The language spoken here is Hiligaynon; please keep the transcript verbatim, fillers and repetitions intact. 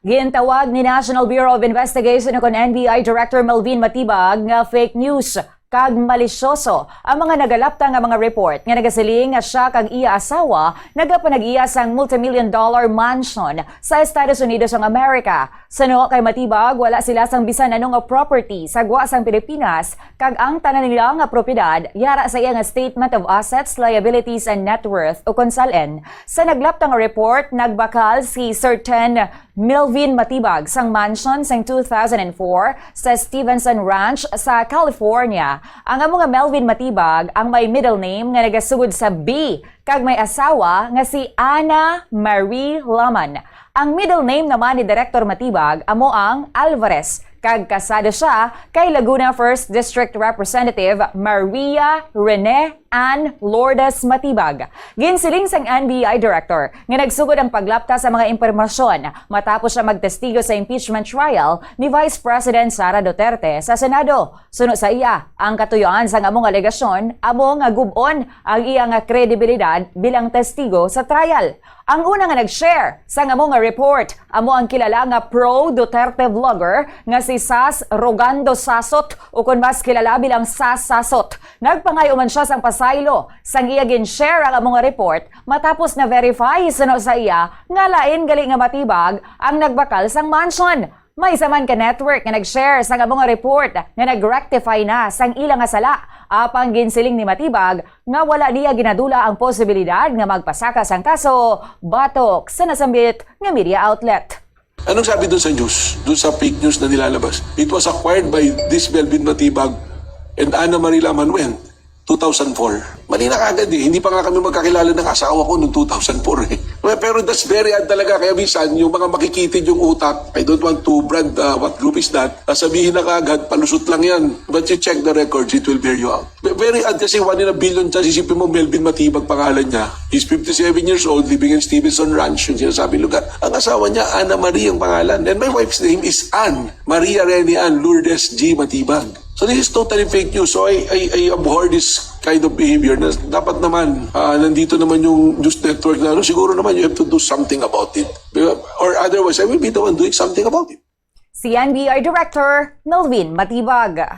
Gintawag ni National Bureau of Investigation ukon N B I Director Melvin Matibag nga fake news kag malisyoso ang mga nagalapta nga mga report nga nagasiling nga siya kag iya asawa nagapanag-iya sang multimillion dollar mansion sa Estados Unidos sang Amerika. Suno kay Matibag, wala sila sang bisan ano nga property sa gwa sang Pilipinas, kag ang tanan nila nga propiedad yara sa iya nga Statement of Assets, Liabilities, and Net Worth, ukon SALN. Sa naglapta nga report, nagbakal si Sir Ten Melvin Matibag sang mansion sang two thousand and four sa Stevenson Ranch sa California. Ang amo nga Melvin Matibag ang may middle name nga nagasugod sa B kag may asawa nga si Ana Marie Laman. Ang middle name naman ni Director Matibag amo ang Alvarez, kag kasado siya kay Laguna First District Representative Maria Rene Ann Lourdes Matibag. Ginsiling sang N B I Director nga nagsugod ang paglapta sa mga impormasyon matapos siya magtestigo sa impeachment trial ni Vice President Sara Duterte sa Senado. Suno sa iya, ang katuyuan sang amo nga alegasyon amo nga gub-on ang iya nga kredibilidad bilang testigo sa trial. Ang una nga nag-share sang amo nga report amo ang kilala nga pro-Duterte vlogger nga si Sas Rogando Sasot, ukon mas kilala bilang Sas Sasot. Nagpangayo man siya sang pasaylo sang iya gin-share ang amo nga report matapos na-verify suno sa iya nga lain gali nga Matibag ang nagbakal sang mansion. May isa man ka network nga nag-share sang amo nga report nga nag-rectify na sang ila nga sala, apang ginsiling ni Matibag nga wala niya ginadula ang posibilidad nga magpasaka sang kaso batok sa nasambit nga media outlet. Anong sabi doon sa news? Doon sa fake news na nilalabas? It was acquired by this Melvin Matibag and Ana Marie Laman when? two thousand four. Mali na kagad eh. Hindi pa nga kami magkakilala ng asawa ko noong two thousand four eh. Well, pero that's very odd talaga. Kaya minsan, yung mga makikitid yung utak, I don't want to brand uh, what group is that, sasabihin na kagad, palusot lang yan. But you check the records, it will bear you out. Ve- Very odd kasi one in a billion chance, isipin mo, Melvin Matibag pangalan niya. He's fifty-seven years old, living in Stevenson Ranch, yung sinasabi lugar. Ang asawa niya, Ana Marie ang pangalan. And my wife's name is Ann. Maria Rene Ann Lourdes G. Matibag. So this is totally fake news. So I, I, I abhor this kind of behavior na dapat naman ah, nandito naman yung news network na ano, siguro naman you have to do something about it. Or otherwise, I will be the one doing something about it. Si N B I Director Melvin Matibag.